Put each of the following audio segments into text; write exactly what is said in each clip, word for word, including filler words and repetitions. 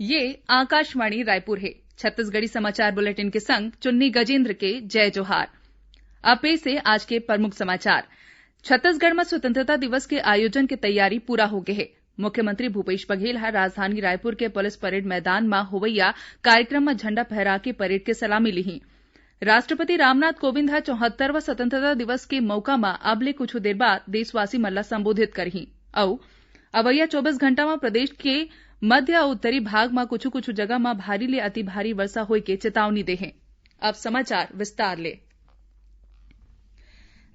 ये आकाशवाणी रायपुर हे। छत्तीसगढ़ी समाचार बुलेटिन के संग चुन्नी गजेंद्र के जय जोहार। अब पेश हे आज के प्रमुख समाचार। छत्तीसगढ़ म स्वतंत्रता दिवस के आयोजन के तैयारी पूरा हो गे हे। मुख्यमंत्री भूपेश बघेल ह राजधानी रायपुर के पुलिस परेड मैदान म होवइया कार्यक्रम म झंडा फहरा के परेड के सलामी लिही। राष्ट्रपति रामनाथ कोविंद ह चौहत्तरवां स्वतंत्रता दिवस के मउका म अब ले कुछु देर बाद देशवासी मन ल संबोधित करही अउ अवइया चौबीस घंटा म प्रदेश के मध्य अउ उत्तरी भाग म कुछु-कुछु जगह म भारी ले अति भारी वर्षा होय के चेतावनी दे हे। अब समाचार विस्तार ले।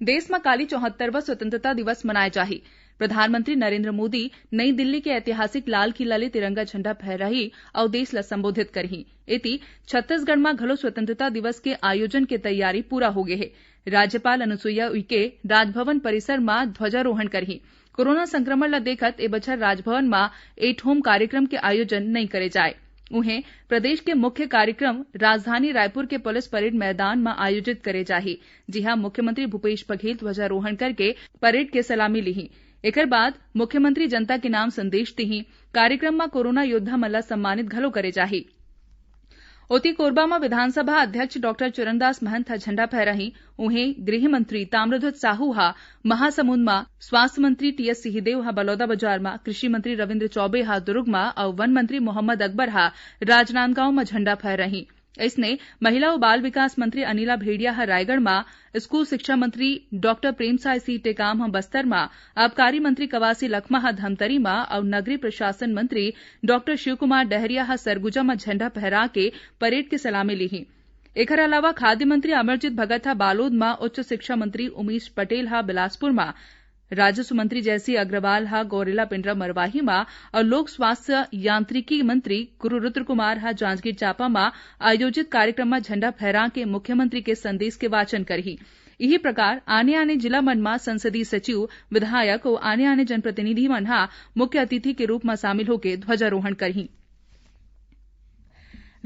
देश म काली चौहत्तरवां स्वतंत्रता दिवस मनाए जाही। प्रधानमंत्री नरेंद्र मोदी नई दिल्ली के ऐतिहासिक लाल किला ले तिरंगा झंडा फहराही अउ देश ल संबोधित करही। एती, छत्तीसगढ़ म घलो स्वतंत्रता दिवस के आयोजन के तैयारी पूरा हो गे हे। राज्यपाल अनुसुईया उइके राजभवन परिसर म ध्वजारोहण करही। कोरोना संक्रमण ल देखत ए बछर राजभवन म एट होम कार्यक्रम के आयोजन नइ करे जाए। उहें, प्रदेश के मुख्य कार्यक्रम राजधानी रायपुर के पुलिस परेड मैदान म आयोजित करे जाही, जिहां मुख्यमंत्री भूपेश बघेल ध्वजारोहण करके परेड के सलामी लिही। एकर बाद मुख्यमंत्री जनता के नाम संदेश दिही। कार्यक्रम म कोरोना योद्धा मन ल सम्मानित घलो करे जाही। ओती, कोरबा म विधानसभा अध्यक्ष डॉक्टर चरणदास महंत ह झंडा फहराही। उहें, गृह मंत्री ताम्रध्वज साहू ह महासमुंद म, स्वास्थ्य मंत्री टीएस सिंहदेव ह बलौदाबाजार म, कृषि मंत्री रविंद्र चौबे ह दुर्ग म अउ वन मंत्री मोहम्मद अकबर ह राजनांदगांव म झंडा फहराही। अइसने, महिला अउ बाल विकास मंत्री अनिला भेंड़िया ह रायगढ़ म, स्कूल शिक्षा मंत्री डॉक्टर प्रेमसाय सिंह टेकाम ह बस्तर म, आबकारी मंत्री कवासी लखमा ह धमतरी म अउ नगरीय प्रशासन मंत्री डॉक्टर शिवकुमार डहरिया ह सरगुजा म झंडा फहरा के परेड के सलामी लिही। एखर अलावा खाद्य मंत्री अमरजीत भगत ह बालोद म, उच्च शिक्षा मंत्री उमेश पटेल ह बिलासपुर म, राजस्व मंत्री जयसिंह अग्रवाल ह गौरेला पेंड्रा मरवाही म अउ लोक स्वास्थ्य यांत्रिकी मंत्री गुरु रुद्र कुमार ह जांजगीर चांपा म आयोजित कार्यक्रम म झंडा फहरा के मुख्यमंत्री के संदेश के वाचन करही। इही प्रकार आने-आने जिला मन म संसदीय सचिव, विधायक अउ आने-आने जनप्रतिनिधि मन ह मुख्य अतिथि के रूप म शामिल होके ध्वजारोहण करही।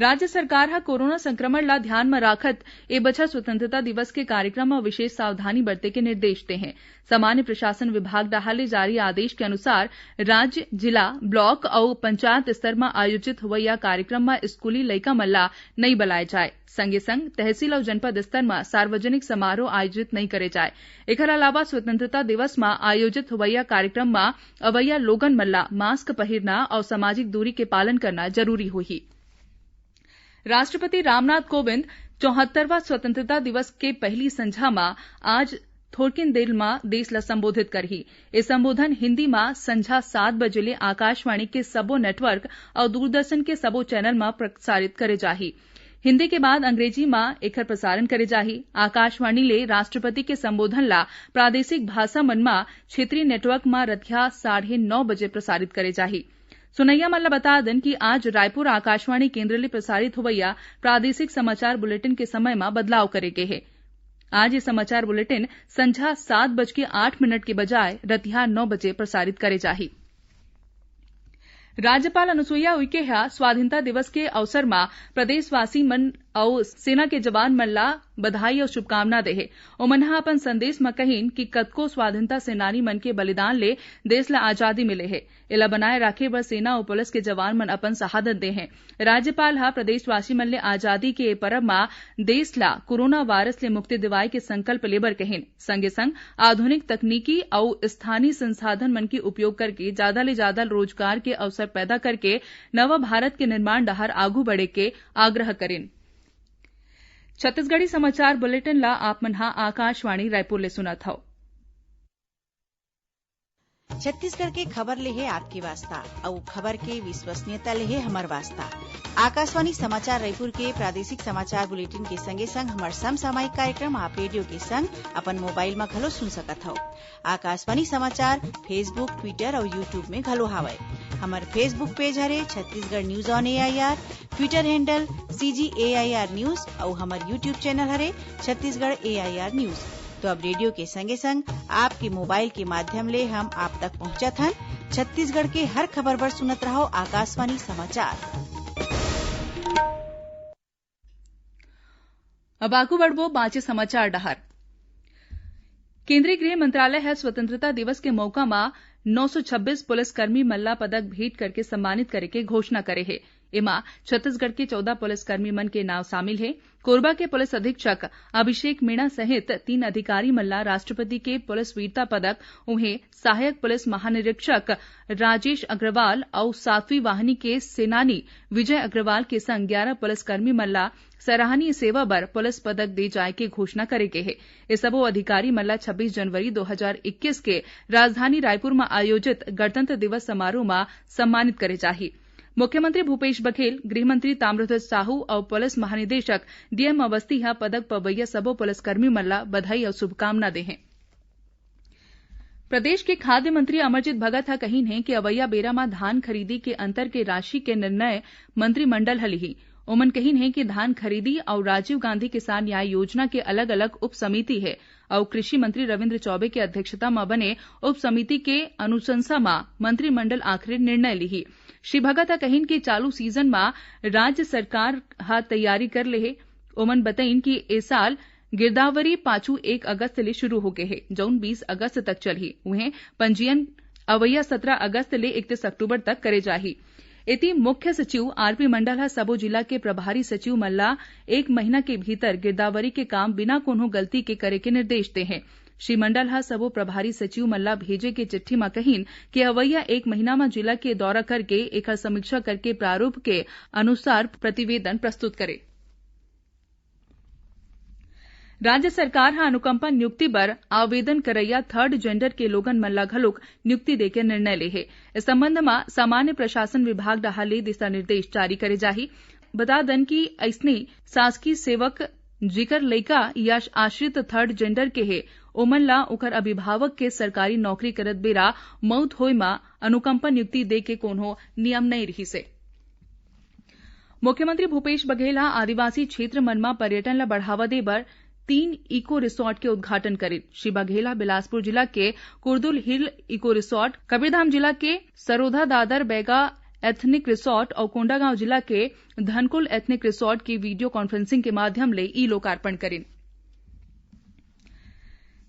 राज्य सरकार ह कोरोना संक्रमण ला ध्यान म राखत ए बछर स्वतंत्रता दिवस के कार्यक्रम म विशेष सावधानी बरते के निर्देश दे हे। सामान्य प्रशासन विभाग डहार ले जारी आदेश के अनुसार राज्य, जिला, ब्लॉक अउ पंचायत स्तर म आयोजित होवइया कार्यक्रम म स्कूली लइका मन ला नइ बलाए जाए। संगे संग तहसील अउ जनपद स्तर म सार्वजनिक समारोह आयोजित नइ करे जाए। एखर अलावा स्वतंत्रता दिवस म आयोजित होवइया कार्यक्रम म अवइया लोगन मन ला मास्क पहिरना अउ सामाजिक दूरी के पालन करना जरूरी होही। राष्ट्रपति रामनाथ कोविंद चौहत्तरवां स्वतंत्रता दिवस के पहिली संझा म आज थोरकिन देर म देश ल संबोधित करही। ए संबोधन हिंदी म संझा सात बजे ले आकाशवाणी के सबो नेटवर्क अउ दूरदर्शन के सबो चैनल म प्रसारित करे जाही। हिंदी के बाद अंग्रेजी म एखर प्रसारण करे जाही। आकाशवाणी ले राष्ट्रपति के संबोधन ला प्रादेशिक भाषा मन म क्षेत्रीय नेटवर्क म रतिहा साढ़े नौ बजे प्रसारित करे जाही। सुनइया मन ल बता देन कि आज रायपुर आकाशवाणी केंद्र ले प्रसारित होवइया प्रादेशिक समाचार बुलेटिन के समय म बदलाव करे गे हे। आज ये समाचार बुलेटिन संझा सात बज के आठ मिनट के बजाय रतिहा नौ बजे प्रसारित करे जाही। राज्यपाल अनुसुईया उइके ह स्वाधीनता दिवस के अवसर म प्रदेशवासी मन अउ सेना के जवान मन ला बधाई अउ शुभकामना दे हे। ओमन ह अपन संदेश म कहिन कि कतको स्वाधीनता सेनानी मन के बलिदान ले देश ला आजादी मिले हे। एला बनाए राखे बर सेना अउ पुलिस के जवान मन अपन शहादत दे हें। राज्यपाल ह प्रदेशवासी मन ले आजादी के ए परब म देश ला कोरोना वायरस ले मुक्ति दिवाए के संकल्प लेबर कहिन। संगे संग आधुनिक तकनीकी अउ स्थानीय संसाधन मन के उपयोग करके जादा ले जादा रोजगार के अवसर पैदा करके नवा भारत के निर्माण डहार आगू बढ़े के आग्रह करिन। छत्तीसगढ़ी समाचार बुलेटिन ला आप मन ह आकाशवाणी रायपुर ले सुनत हव। छत्तीसगढ़ के खबर ले हे आपके वास्ता, अउ खबर के विश्वसनीयता ले हे हमर वास्ता। आकाशवाणी समाचार रायपुर के प्रादेशिक समाचार बुलेटिन के संगे संग हमर समसामयिक कार्यक्रम आप रेडियो के संग अपन मोबाइल म घलो सुन सकत हव। आकाशवाणी समाचार Facebook, Twitter अउ YouTube में घलो हावय। हमर Facebook पेज हरे Chhattisgarh news on AIR, Twitter handle CG AIR news अउ हमर YouTube चैनल हरे छत्तीसगढ़ AIR news। तो अब रेडियो के संगे संग आपके मोबाइल के माध्यम ले हम आप तक पहुंचत हन। छत्तीसगढ़ के हर खबर बर सुनत रहव आकाशवाणी समाचार। अब आगू बढ़बो बांचे समाचार डहार। केंद्रीय गृह मंत्रालय ह स्वतंत्रता दिवस के मौका म नौ सौ छब्बीस पुलिसकर्मी मन ला पदक भेंट करके सम्मानित करे के घोषणा करे हे। एमा छत्तीसगढ़ के चौदह पुलिसकर्मी मन के नाव शामिल हे। कोरबा के पुलिस अधीक्षक अभिषेक मीणा सहित तीन अधिकारी मन ला राष्ट्रपति के पुलिस वीरता पदक, उहें सहायक पुलिस महानिरीक्षक राजेश अग्रवाल अउ सातवीं वाहिनी के सेनानी विजय अग्रवाल के संग ग्यारह पुलिसकर्मी मन ला सराहनीय सेवा बर पुलिस पदक दे जाय के घोषणा करे गे हे। ये सबो अधिकारी मन ला छब्बीस जनवरी दो हजार इक्कीस के राजधानी रायपुर म आयोजित गणतंत्र दिवस समारोह म सम्मानित करे जाही। मुख्यमंत्री भूपेश बघेल, गृह मंत्री ताम्रध्वज साहू अउ पुलिस महानिदेशक डीएम अवस्थी ह पदक पवैया सबो पुलिसकर्मी मन ला बधाई अउ शुभकामना दे हें। प्रदेश के खाद्य मंत्री अमरजीत भगत ह कहिन हे कि अवइया बेरा म धान खरीदी के अंतर के राशि के निर्णय मंत्रिमंडल ह लिही। ओमन कहिन हे कि धान खरीदी अउ राजीव गांधी किसान न्याय योजना के अलग-अलग उप समिति हे अउ कृषि मंत्री रविंद्र चौबे के अध्यक्षता म बने उप समिति के अनुशंसा म मंत्रिमंडल आखिरी निर्णय लिही। श्री भगत ह कहिन कि चालू सीजन म राज्य सरकार ह तैयारी कर ले हे। ओमन बतइन कि ए साल गिरदावरी पाछू एक अगस्त ले शुरू होगे हे, जउन बीस अगस्त तक चलही। उहें, पंजीयन अवइया सत्रह अगस्त ले इकतीस अक्टूबर तक करे जाही। एती मुख्य सचिव आरपी मंडल ह सबो जिला के प्रभारी सचिव मन ला एक महीना के भीतर गिरदावरी के काम बिना कोनो गलती के करे के निर्देश दे हें। श्री मंडल ह सबो प्रभारी सचिव मन ला भेजे के चिट्ठी म कहिन कि अवइया एक महीना म जिला के दौरा करके एखर समीक्षा करके प्रारूप के अनुसार प्रतिवेदन प्रस्तुत करे। राज्य सरकार ह अनुकंपा नियुक्ति बर आवेदन करइया थर्ड जेंडर के लोगन मन ला घलोक नियुक्ति देके निर्णय ले हे। इस संबंध म सामान्य प्रशासन विभाग डहार ले दिशा निर्देश जारी करे जाही। बता दन कि अइसने शासकीय सेवक, जेकर लइका या आश्रित थर्ड जेंडर के हे, ओमन ला ओकर अभिभावक के सरकारी नौकरी करत बेरा मउत होए म अनुकंपा नियुक्ति दे के कोनो नियम नइ रिहिस हे। मुख्यमंत्री भूपेश बघेल ह आदिवासी क्षेत्र मन म पर्यटन ल बढ़ावा दे बर तीन इको रिसोर्ट के उद्घाटन करिन। श्री बघेल ह बिलासपुर जिला के कुर्दुल हिल इको रिसोर्ट, कबीरधाम जिला के सरोधा दादर बैगा एथनिक रिसोर्ट अउ कोंडागांव जिला के धनकुल एथनिक रिसोर्ट के वीडियो कॉन्फ्रेंसिंग के माध्यम ले ई लोकार्पण करिन।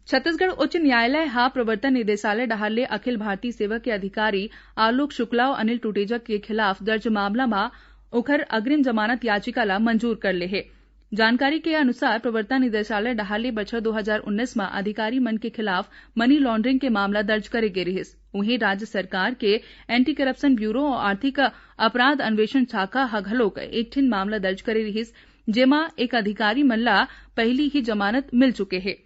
छत्तीसगढ़ उच्च न्यायालय ह प्रवर्तन निदेशालय डहार ले अखिल भारतीय सेवा के अधिकारी आलोक शुक्ला अउ अनिल टुटेजा के खिलाफ दर्ज मामला म ओखर अग्रिम जमानत याचिका ला मंजूर कर ले हे। जानकारी के अनुसार, प्रवर्तन निदेशालय डहार ले बछर दो हजार उन्नीस म अधिकारी मन के खिलाफ मनी लॉन्ड्रिंग के मामला दर्ज करे गे रिहिस। उहें, राज्य सरकार के एंटी करप्शन ब्यूरो अउ आर्थिक अपराध अन्वेषण शाखा ह घलोक एक ठिन मामला दर्ज करे रिहिस, जेमा एक अधिकारी मन ला पहिली ही जमानत मिल चुके हे।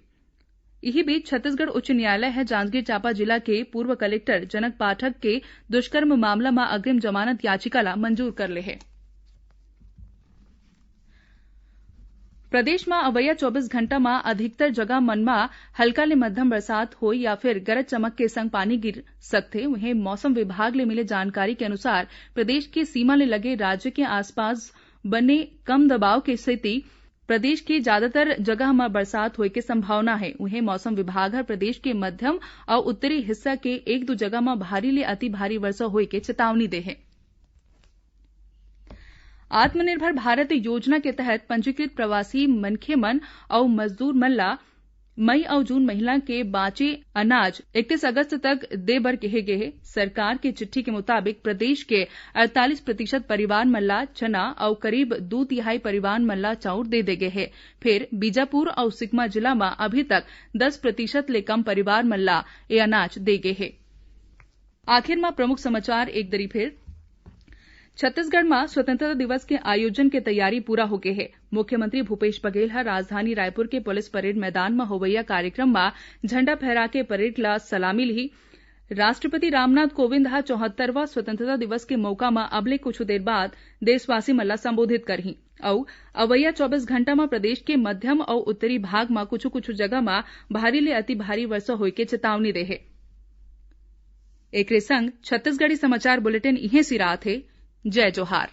इही बीच, छत्तीसगढ़ उच्च न्यायालय ह जांजगीर चांपा जिला के पूर्व कलेक्टर जनक पाठक के दुष्कर्म मामला म अग्रिम जमानत याचिका ला मंजूर कर ले हे। प्रदेश म अवइया चौबीस घंटा म अधिकतर जगह मन म हल्का ले मध्यम बरसात होय या फिर गरज चमक के संग पानी गिर सकथे। उहें, मौसम विभाग ले मिले जानकारी के अनुसार, प्रदेश के सीमा ले लगे राज्य के आसपास बने कम दबाव के सेती प्रदेश के ज्यादातर जगह म बरसात होय के संभावना हे। उहें, मौसम विभाग ह प्रदेश के मध्यम अउ उत्तरी हिस्सा के एक दू जगह म भारी ले अति भारी वर्षा होय के चेतावनी दे हे। आत्मनिर्भर भारत योजना के तहत पंजीकृत प्रवासी मनखे मन अउ मजदूर मन ला मई अउ जून महीना के बांचे अनाज इकतीस अगस्त तक दे बर कहे गे हे। सरकार के चिट्ठी के मुताबिक, प्रदेश के अड़तालीस प्रतिशत परिवार मन ला चना अउ करीब दू तिहाई परिवार मन ला चाउर दे दे गे हे। फेर, बीजापुर अउ सुकमा जिला म अभी तक दस प्रतिशत ले कम परिवार मन ला ये अनाज दे गे हे। आखिर म प्रमुख समाचार एक दरी फेर। छत्तीसगढ़ म स्वतंत्रता दिवस के आयोजन के तैयारी पूरा होगे हे। मुख्यमंत्री भूपेश बघेल ह राजधानी रायपुर के पुलिस परेड मैदान म होवइया कार्यक्रम म झंडा फहरा के परेड ला सलामी लिही। राष्ट्रपति रामनाथ कोविंद ह चौहत्तरवां स्वतंत्रता दिवस के मौका म अबले कुछ देर बाद देशवासी मन ला संबोधित करही अउ अवइया चौबीस घंटा म प्रदेश के मध्यम अउ उत्तरी भाग म कुछ-कुछ जगह म भारी ले अति भारी वर्षा होय के चेतावनी दे हे। एकरे संग छत्तीसगढ़ी समाचार बुलेटिन इहें सिरात हे। जय जोहार।